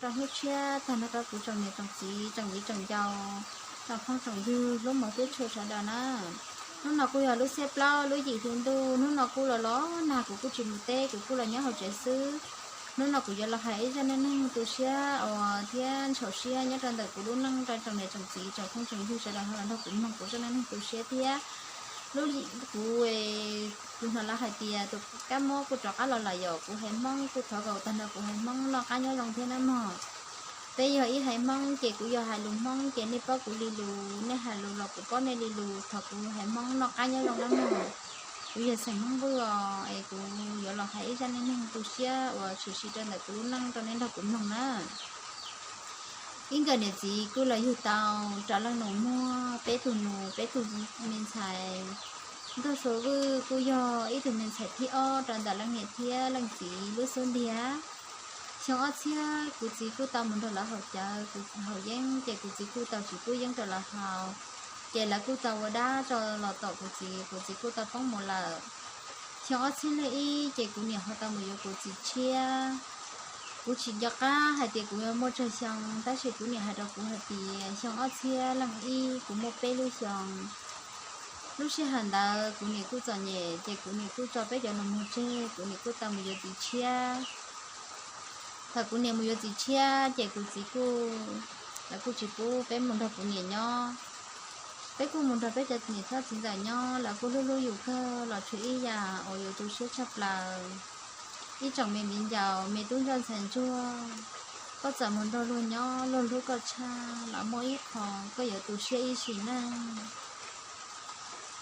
rau hnub tshiab tag nrho rau kuv tsoom niam tsoom txiv tsoom viv tsoom ncaus, tsoom phooj tsoom ywg lub mos tub tshua sawv daws na. Hnub no kuj yog lub xiab plaub lub yim hli ntuj, hnub no kuj los los nag kuv kuj tsis mus teb, kuv kuj los nyob hauv tsev xwb. Hnub no kuv yuav los hais ib zaj neej neeg tu siab uas thiab ntxhov siab nyob rau ntawm kuv lub neej rau tsoom niam tsoom txiv tsoom phooj tsoom ywg sawv daws ho los nrog kuv mloog kuv zaj neej neeg tu siab thiab. Lub, kuv, kuv hnov lawv hais tias tus kab mob kuj rov qab los lawm, yog kuv haiv Hmoob kuj thov kom tag nrho kuv haiv Hmoob noj qab nyob zoo thiab nawb mog. Peb yog ib haiv Hmoob ces kuv yog hais lus Hmoob ces nej paub kuv li lus, nej hais lus los kuv paub nej li lus, thov kuv haiv Hmoob noj qab nyob zoo nawb mog. Kuv yog xeem Hmoob Vwj os, es kuv yuav los hais ib zaj neej neeg tu siab uas tshwm sim rau ntawm kuv lub neej rau nej nrog kuv mloog na. Ib nkawm niam txiv kuj los yug tau rau leej nus muag peb tug nus peb tug me ntxhais. Ntsuag Xua Vwj kuj yog ib tug me ntxhais thib ob rau ntawm leej niam thiab leej txiv lub xub ntiag. Xyoo ob txhiab kuv txiv kuj tau mus nrog lawv haus cawv, kuv haus yeeb ces kuv txiv kuj tau tsis pub yeeb rau lawv haus, ces lawv kuj tau ua dab tso los tom kuv txiv, kuv txiv kuj tau poob mus lawm. Xyoo ob txhiab leej ib ces kuv niam ho tau mus yuav kuv txiv tshiab. Kuv tsis nco qab hais tias kuv yuav muaj tsawg xyoo, tab sis kuv niam hais rau kuv hais tias xyoo ob txhiab leej ib kuv muaj peb lub xyoos. Lub sij hawm ntawd kuv niam kuj txom nyem ces kuv niam kuj tso peb cov nus muag tseg, kuv niam kuj tau mus yuav txiv tshiab. Thaum kuv niam mus yuav txiv tshiab ces kuv txiv kuj, lawv kuj tsis pub peb mus nrog kuv niam nyob. Peb kuj mus nrog peb cov niam txiv ntxawm nyob, lawv kuj hlub hlub yus kawg los tshuav ib yam uas yuav tu siab tshaj plaws. Ib tsoom me viv ncaus me tub ntsuag ntxhais ntsuag, koj txawm mus nrog luag nyob luag hlub koj tshaj los muaj ib qho koj yuav tu siab ib sim neej.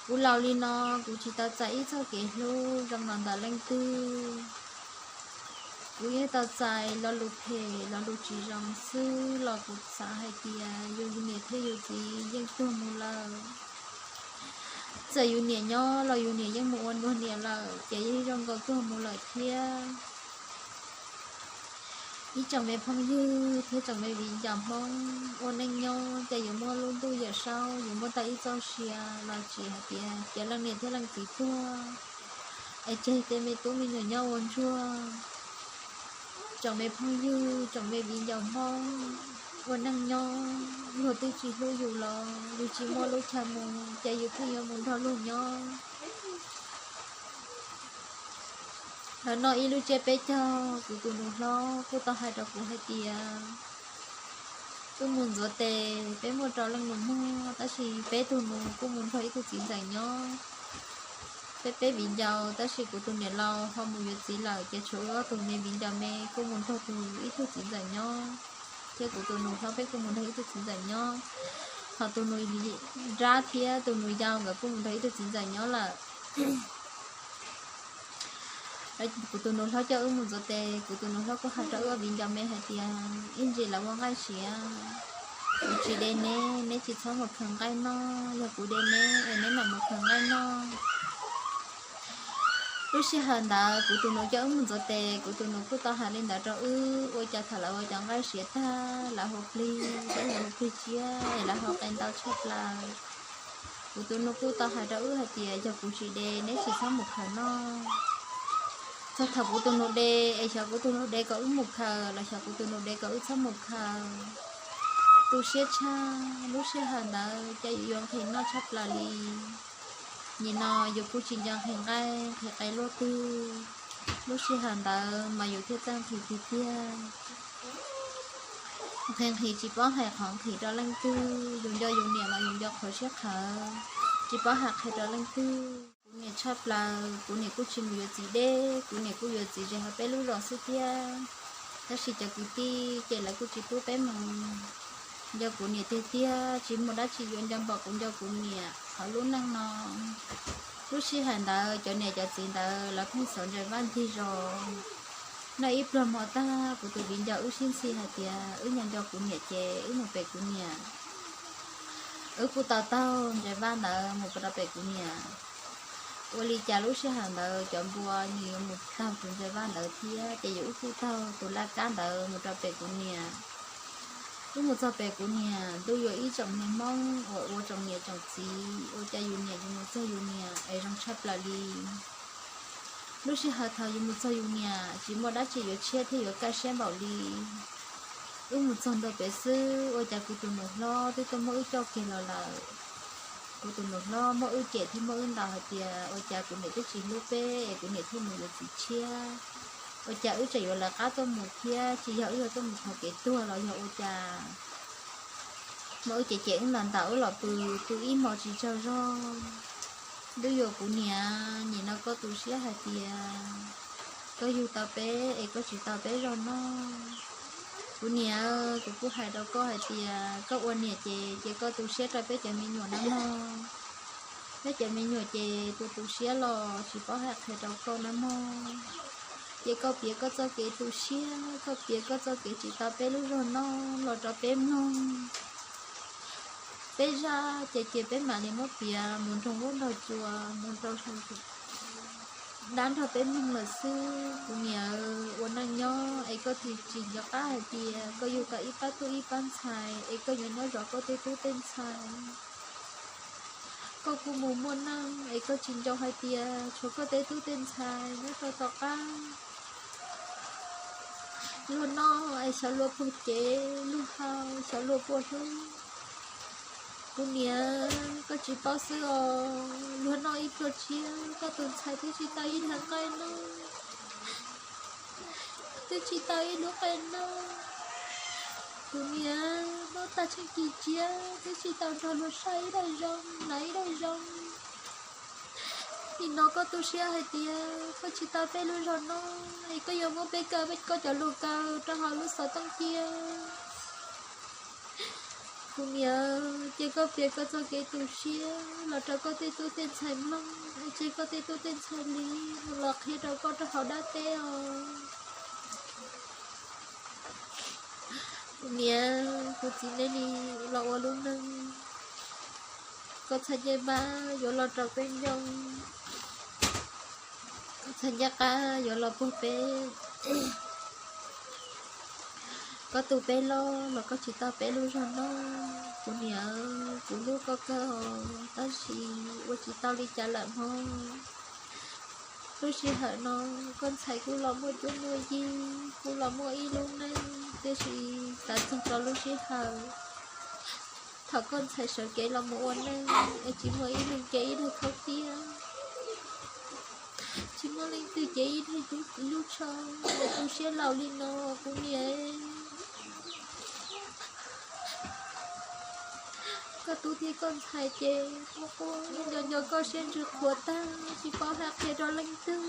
Kuv laus li no, kuv tsis tau txais ib txoj kev hlub zoo los ntawm leej twg. Kuv yeej tau txais lo lus phem lo lus tsis zoo xwb los kuv xav hais tias yus niam thiab yus txiv yeej tuag mus lawm. Txawm yus niam nyob los yus niam yeej mus ua nruag niam lawm ces yeej zoo nkaus tuag mus lawm thiab. Ib tsoom me phooj ywg thiab tsoom me viv ncaus Hmoob, ua neej nyob ces yuav muaj lub ntuj yawm saub, yuav muaj tau ib txoj sia los tsis hais tias cov leej niam thiab leej txiv tuag es tseg tej me tub me nyuam nyob ua ntsuag. Tsoom me phooj ywg tsoom me viv ncaus Hmoob, ua neej nyob luag twb tsis hlub yus los yus tsis muaj lub chaw mus ces yus pheej yuav mus nrog luag nyob. Hnub no ib lub tsiab peb caug kuv tus nus hlob kuj tau hais rau kuv hais tias wb mus ntxuav tes peb muaj rau leej nus muag tab sis peb tug nus kuj mus nrog ib tug txiv ntxawm nyob. Peb peb viv ncaus tab sis kuv tus niam laus ho mus yuav txiv lawm ces tshuav wb ob tug me viv ncaus me kuj mus nrog tus ib tug txiv ntxawm nyob, thiab kuv tus nus hlob peb kuj mus nrog ib tug txiv ntxawm nyob. Ho tus nus nrab thiab tus nus yau nkawd kuj mus nrog ib tug txiv ntxawm nyob lawm. Kuv tus nus hlob coj wb mus ntxuav tes, kuv tus nus hlob kuj hais rau wb ob viv ncaus me hais tias ib ntsis lawv ua nqaij siav, kuv tsis de neb, neb tsis txhob mus khaws nqaij noj, yog kuv de neb es neb mam mus khaws nqaij noj. Lub sij hawm ntawd kuv tus nus coj wb mus ntxuav tes, kuv tus nus kuj tau hais li ntawd rau wb, ua cas thaum lawv ua cov nqaij siav tag lawv hu plig, lawv hu plig tsiab es lawv hu qe ntau tshaj plaws. Kuv tus nus kuj tau hais rau wb hais tias yog kuv tsis de neb tsis txhob mus khaws noj. Txog thaum kuv tus nus de es xyov kuv tus nus de kom wb mus khaws los xyov kuv tus nus de kom wb txhob mus khaws. Tu siab tshaj, lub sij hawm ntawd cas yus yuav nqhis noj tshaj plaws li. Nim no yus kuj tsis nco nqhis nqaij nqhis qe luaj twg, lub sij hawm ntawd mas yus thiaj txawj nqhis tiag tiag. Nqhis nqhis tsis paub hais qhov nqhis rau leej twg, yus nco yus niam mas yus nco qhuav siab qhawv, tsis paub hais qhia rau leej twg. Kuv niam tshaj plaws, kuv niam kuj tsis mus yuav txiv deb, kuv niam kuj yuav txiv ze hauv peb lub zos xwb thiab. Tab sis cov kwv tij ces lawv kuj tsis pub peb mus. Nco kuv niam tiag tiag, tsis muaj dab tsi yuav nco npaum kuv nco kuv niam hauv lub neej no. Lub sij hawm ntawd cov niam cov txiv ntawd lawv pheej xauv Ntxawm Vaj ncig zos. Noj ib pluag hmo tag kuv tus viv ncaus wb sib ntxhi hais tias wb nco nco kuv niam ces wb mus pem kuv niam. Wb kuj tau taug Ntxawm Vaj ntawd mus rau pem kuv niam. Ua li cas lub sij hawm ntawd cov npua nws yuav mus taug tus Ntxawm Vaj ntawd thiab ces yus wb kuj taug tus laj kab ntawd mus rau pem kuv niam. Wb mus txog pem kuv niam, ntuj yuav ib tsoom niag Hmoob uas ua tsoom niam tsoom txiv, ua cas yus niam yus mus txog yus niam es zoo tshaj plaws li. Lub sij hawm thaum yus mus txog yus niam tsis muaj dab tsi yuav tshiab thiab yuav kaj siab npaum li. Wb mus txog ntua pem xwb ua cas kuv tus nus hlob twb tuaj muab wb coj kiag los lawm. Kuv tus nus hlob muab wb cem thiab muab wb ntaus hais tias ua cas kuv niam twb tsis hlub peb es kuv niam thiaj mus yuav txiv tshiab. Ua cas wb tseem yuav lawv qab tuaj mus thiab, tsis yog wb yuav tuaj mus thov kev tuag los yog ua cas? Muab wb cem cem wb los ntaus wb los pw, pw ib hmos tsis tsaug zog. Twb yuav kuv niam, nim no koj tu siab hais tias koj yug tau peb es koj tsis tau peb zog noj. Kuv niam, kuv kuj hais rau koj hais tias koj ua niam ces cia koj tu siab rau peb cov me nyuam nawb mog. Peb cov me nyuam ces tus tu siab los tsis paub hais qhia rau koj nawb mog. Ces koj piav koj txoj kev tu siab, koj piav koj txoj kev tsis tau peb lub zog noj los rau peb mloog. Peb zaj ces ces peb mam li muab piav mus nroog ub nrog cua, mus rau dab nrog peb mloog lawm xwb. Kuv niam, ua neej nyob es koj tsis nco qab hais tias koj yug tau ib pab tub ib pab ntxhais es koj yuav nyob zov koj tej tub tej ntxhais. Koj kuj mus muaj neej es koj tsis nco hais tias tshuav koj tej tub tej ntxhais nyob rau tom qab. Luag noj es xyov luag puas cev, luag haus xyov luag puas hlub. Kuv niam, koj tsis paub xwb os, luag noj ib pluag tshiab koj tus ntxhais twb tsis tau ib hlab nqaij noj, twb tsis tau ib lub qe noj. Kuv niam, noj tag tsheej kis tsiab twb tsis tau nrog luag saib ib daim zoo, hnav ib daim zoo. Nim no koj tu siab hais tias koj tsis tau peb lub zog noj es koj yuav muab peb kaw, koj cov lus kaw rau hauv lub xov tooj cia. Kuv niam, ces koj piav koj txoj kev tu siab los rau koj tej tub tej ntxhais mloog, es tseg koj tej tub tej ntxhais li mus los qhia rau koj rau hauv dab teb os. Kuv niam, kuv txiv nej li los ua lub neej, koj txhais ncaj npab yuav los rau peb ncoo, koj txhais ncaj qab yuav los puag peb. Koj tu peb loj los koj tsis tau peb lub zog noj. Kuv niam, kuv hlub koj kawg os, tab sis ua tsis tau li cas lawm mog. Lub sij hawm no koj ntxhais kuj los muaj cuab muaj yig, kuj los muaj ib lub neej, tiam sis xav txog rau lub sij hawm thaum koj ntxhais sawv kev los mus ua neej es tsis muaj ib leeg cev ib daig khaub tiab, tsis muaj leej twg cev ib daig lub tsho, es tu siab laus li no kuv niam. Koj tub thiab koj ntxhais ces quaj quaj nco nco koj siab ntsws qhuav tag tsis paub hais qhia rau leej twg.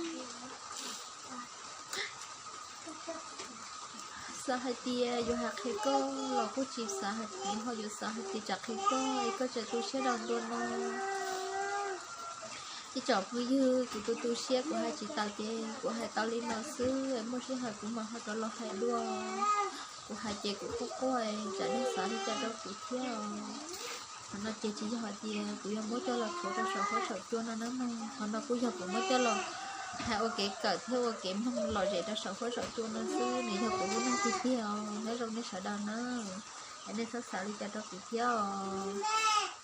Xav hais tias yuav hais qhia koj los kuj tsis xav hais tias ho yuav xav hais tias tsam qhia koj es koj tseem tu siab rau ntua no. Ib tsoom phooj ywg, kuv tu tu siab kuv hais tsis tau ces kuv hais tau li no xwb, muaj sij hawm kuv mam ho rov los hais dua. Kuv hais ces kuv quaj quaj, tsam nej xav li cas rau kuv thiab. Qhov no ces tsis yog hais tias kuv yog muab coj los qhuav rau saum huab saum cua no na mog, qhov no kuj yog kuv muab coj los hais ua kev kawm thiab ua kev mloog lom zem rau saum huab saum cua no xwb, nws yog kuv lub neej tiag tiag os. Nyob zoo nej sawv daws na, es nej txhob xav li cas rau kuv thiab os.